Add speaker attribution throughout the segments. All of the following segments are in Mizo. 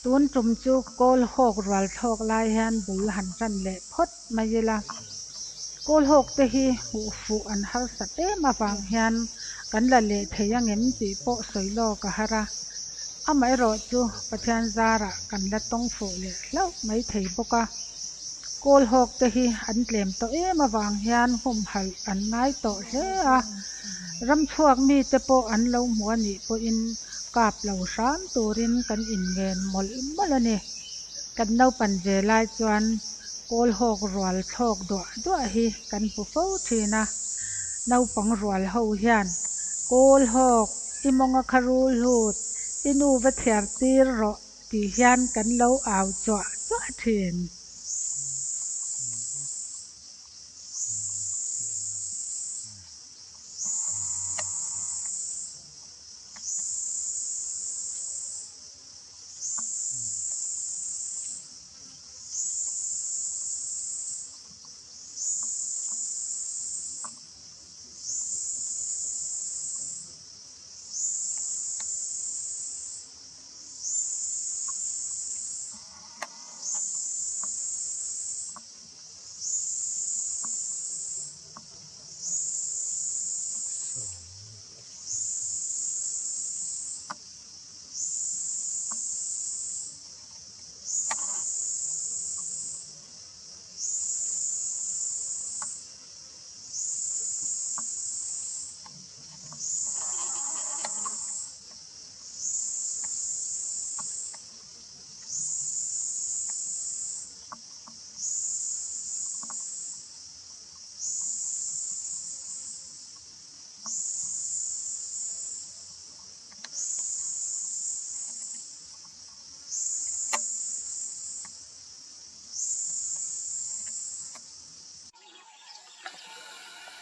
Speaker 1: Tun tum chu kawl hawk rual thlawk lai hian bul han tan leh phawt mai ila. Kawl hawk te hi hmuh fuh an harsat em avang hian kan la leh thei angem tih pawh sawi lawk a har a. Amaherawhchu Pathian zarah kan la tawng fuh leh hlauh mai thei bawk a. Kawl hawk te hi an tlem tawh em avang hian humhalh an ngai tawh hle a. Ramchhuak mite pawh an lo hmu a nih pawhin kap lo hram turin kan inngen mawlh mawlh a ni. Kan naupan ve lai chuan kawl hawk rual thlawk duah duah hi kan hmu fo thin a. Naupang rual ho hian kawl hawk i mawnga kha rul hlut, i nu va thiar tir rawh tih hian kan lo au chuah chuah thin.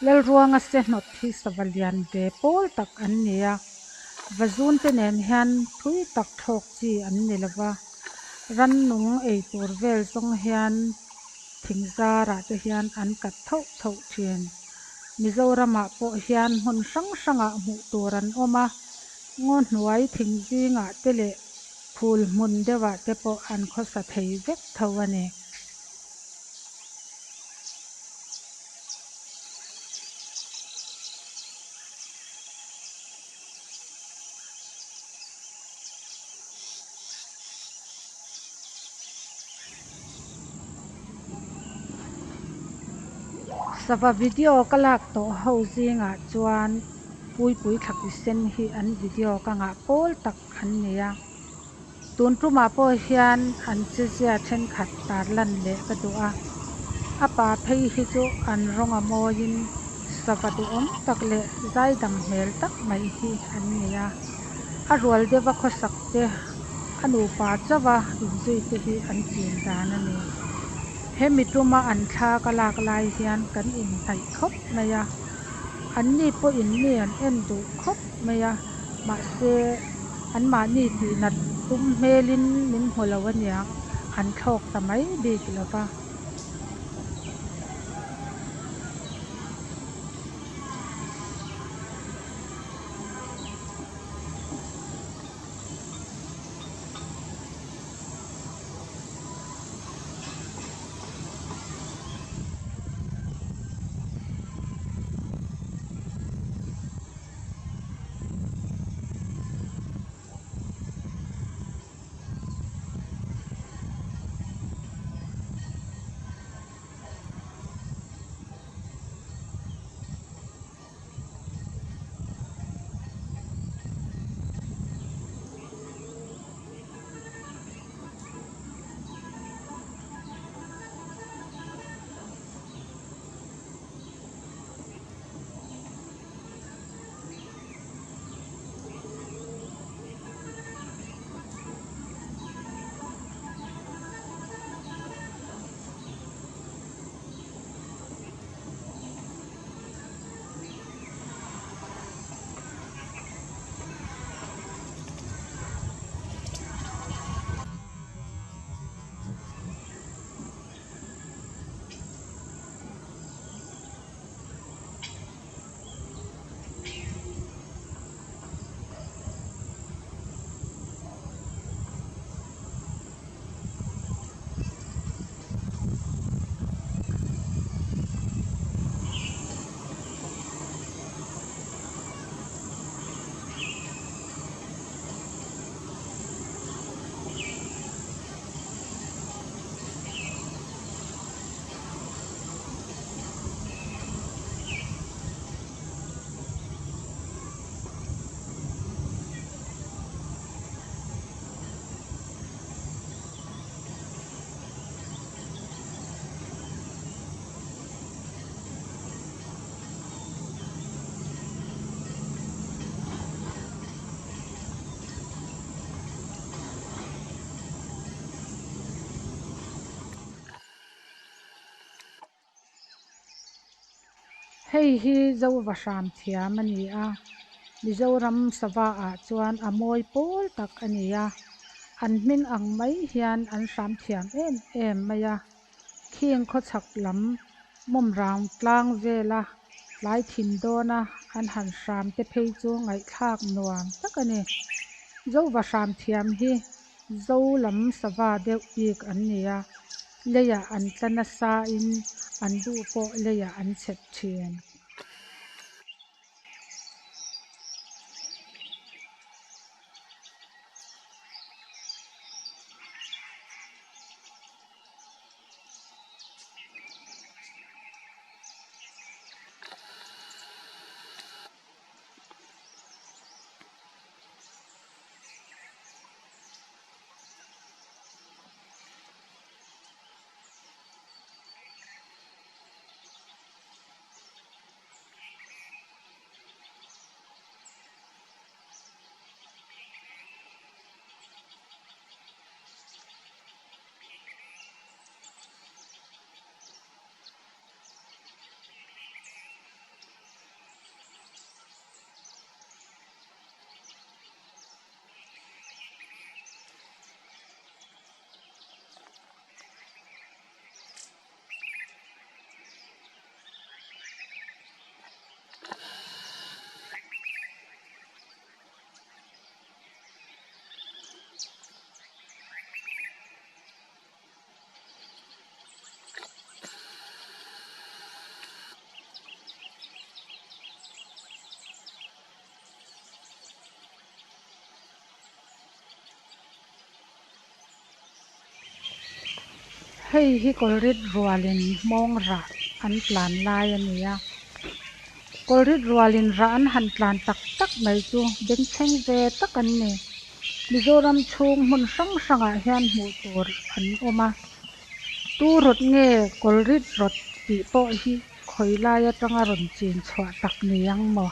Speaker 1: Lalruanga sehnawt hi sava lian ve pawl tak an ni a, vazun te nen hian thui tak thlawk chi an ni lova, rannung ei tur vel zawng hian thing zarah te hian an kat thauh thauh thin. Mizoramah pawh hian hmun hrang hrangah hmuh tur an awm a, ngaw hnuai thing zingah te leh phul hmun deuhah te pawh an khawsa thei vek tho a ni. Sava video ka lak tawh ho zingah chuan Puipui thlaki sen hi an video ka ngah pawl tak an ni a. Tun tumah pawh hian an chezia thenkhat tarlan leh ka duh a. A pa phei hi chu an rawng a mawiin sava duhawm tak leh zaidam hmel tak mai hi an ni a. A rual deuha khawsak te, a nupa chauha inzui te hi an chin dan a ni. Hemi tuma an thla ka lak lai hian kan inhnaih khawp mai a. Anni pawhin mi an en duh khawp mai a, mahse anmahni tihnat tum hmelin min hmu lo aniang, an thlawk ta mai bik lo va. Hei hi Zova hram thiam a ni a, Mizoram sava ah chuan a mawi pawl tak a ni a, an hming ang mai hian an hram thiam em em mai a, khing khawchhak lam mawmrang tlang vela tlai thin dawna an han hram te phei chu ngaihthlak nuam tak a ni. Zova hram thiam hi Zo lam sava deuh bik an ni a, leiah an tla nasa in an bu pawh leiah an chhep thin. Hei hi kawlrit rualin hmawng rah an tlan lai a ni a kawlrit rualin rah an han tlan tak tak mai chu bengchheng ve tak an ni Mizoram chhung hmun hrang hrangah hian hmuh tur an awm a tu rawt nge kawlrit rawt tih pawh hi khawi lai atanga rawn chin chhuah tak ni ang maw.